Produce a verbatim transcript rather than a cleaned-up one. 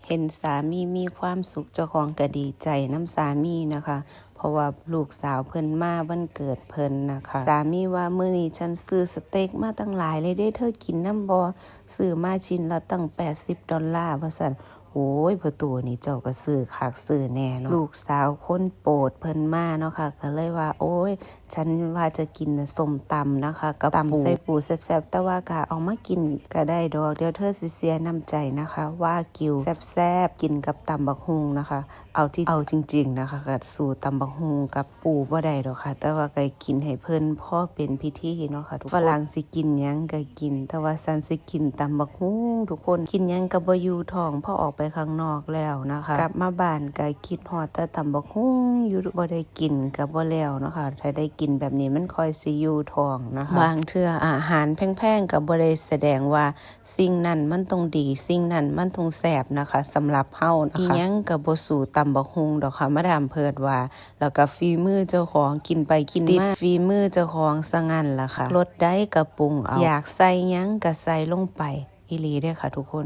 เห็นสามีมีความสุข เจ้าของก็ดีใจนำสามีนะคะ เพราะว่าลูกสาวเพิ่นมาวันเกิดเพิ่นนะคะ สามีว่า "มื้อนี้ฉันซื้อสเต็กมาตั้งหลายเลยเด้ เธอกินนำบ่ ซื้อมาชิ้นละตั้งแปดสิบดอลลาร์" ว่าซั่น โอ้ย พ่อตู่นี่เจ้าก็ซื้อคักซื้อแน่เนาะ ลูกสาวคนโปรดเพิ่นมาเนาะค่ะ ก็เลยว่า "โอ้ย ฉันว่าจะกินส้มตำนะคะ กับตำปู ใส่ปูแซ่บๆ แต่ว่าก็เอามากินก็ได้ดอก เดี๋ยวเธอสิเสียน้ำใจนะคะ วากิวแซ่บๆ กินกับตำบักหุ่งนะคะ" เอาที่ เอาจริงๆ นะคะ ก็สู้ตำบักหุ่งกับปูบ่ได้ดอกค่ะ แต่ว่าก็กินให้เพิ่นพอเป็นพิธีเนาะค่ะทุกคน ฝรั่งสิกินหยังก็กิน แต่ว่าฉันสิกินตำบักหุ่งทุกคน กินหยังก็บ่อยู่ท้อง พอออกไปข้างนอกแล้วนะคะ กลับมาบ้านก็คิดฮอดแต่ตำบักหุ่งอยู่ บ่ได้กินก็บ่แล้วเนาะค่ะ ถ้าได้กินแบบนี้มันค่อยสิอยู่ท้องนะคะ บางเทื่ออาหารแพงๆ ก็บ่ได้แสดงว่าสิ่งนั้นมันต้องดี สิ่งนั้นมันต้องแซ่บนะคะ สำหรับเฮานะคะ อิหยังก็บ่สู้ตำบักหุ่งดอกค่ะ มาดามเพิดว่า แล้วก็ฝีมือเจ้าของ กินไปกินมา ติดฝีมือเจ้าของซะงั้นล่ะค่ะ รสใดก็ปรุงเอา อยากใส่หยังก็ใส่ลงไป อีหลีเด้อค่ะทุกคน